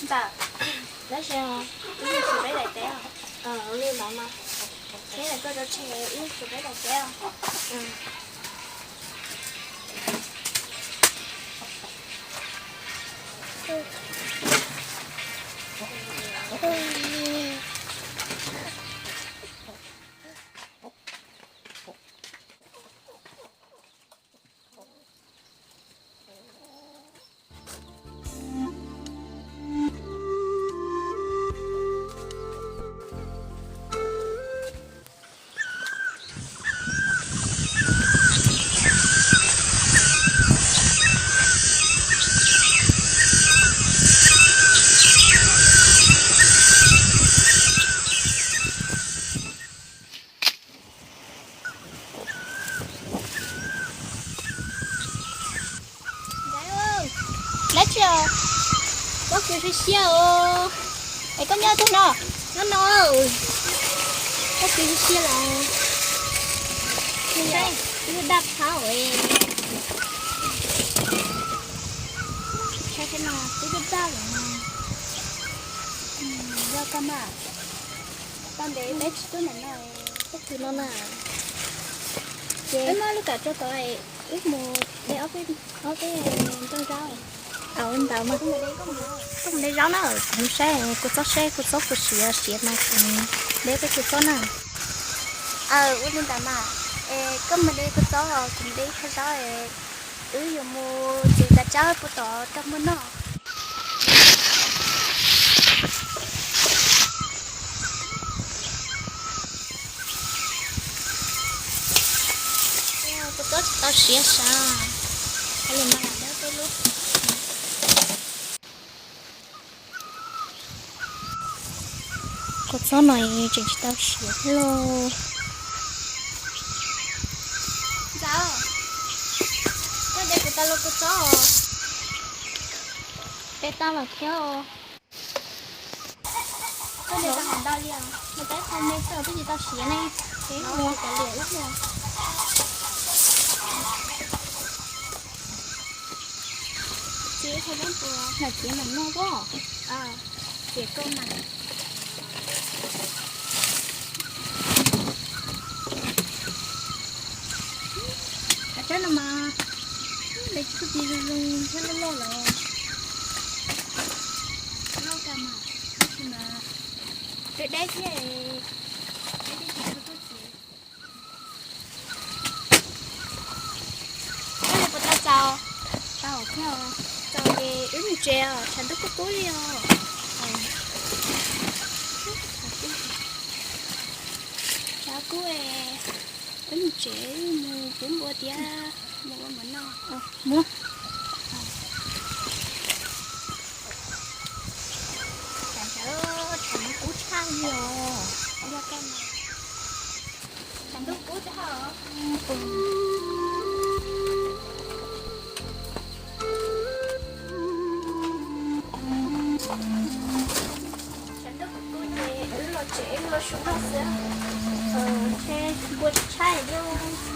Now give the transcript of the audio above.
Ntawm, tab sis wb mus txiav peb daim teb os. Li ntawd mas, neb los koj rau tseg, wb mus txiav peb daim teb os. Dab tsi os? Pob kws siab siab os. Es koj nyob twg no? Nyob no. Pob kws siab siab los. Twb daj phab os. Saib thiab no, twb daj daj lawm no. Yog koj mas, tau ntev peb tsis tuaj ntawm no. Pob kws no na. Ces wb muab lub kam tso tod, wb mus de ob peb nroj zaub. Ntawd mas koj mus de zaub na, kuv saib kuv txob, saib kuv txob puas siav, siav mas kuv de peb kuv txob na. Aw, ua li ntawd mas, es koj mus de kuv txob, kuv mus de qhov zaub, wb yuav mus txiav kav tsawb puag tod rau muaj noj. Kuv txob tsis tau siav sav, li mas dab peb lub. Kuv txob no tseem tsis tau siav thiab lauj. Ntxawm, koj de kuv tau los kuv txob os. De tau los thiab os. Koj de tau hais ntau li os, mus tab qhov me xwb twb tsis tau siav ne. Ces mus kav liam wb thiab. Txiav qhov zaub puas, yog txiav mam noj pob. Txiav koj mas. Kav tsawb no mas, de tsis tau txiv zoo zoo thiab loj loj los. Loj kawg mas, tab sis mas deb deb thiab, deb deb tsis tau tuaj txiav. Koj li puas tau txaus? Txaus thiab os. Txaus ces wb mus tsev os, tshav ntuj kub kub li os. Tshav kub, wb mus tsev, wb mus pub npua thiab mus ua mov noj. Tshav ntuj kub tshaj li os. Tshav ntuj kub tshaj os. Tshav ntuj kub ces wb los tsev, wb los su noj xwb. Ntshe npua tsis tshaib li os.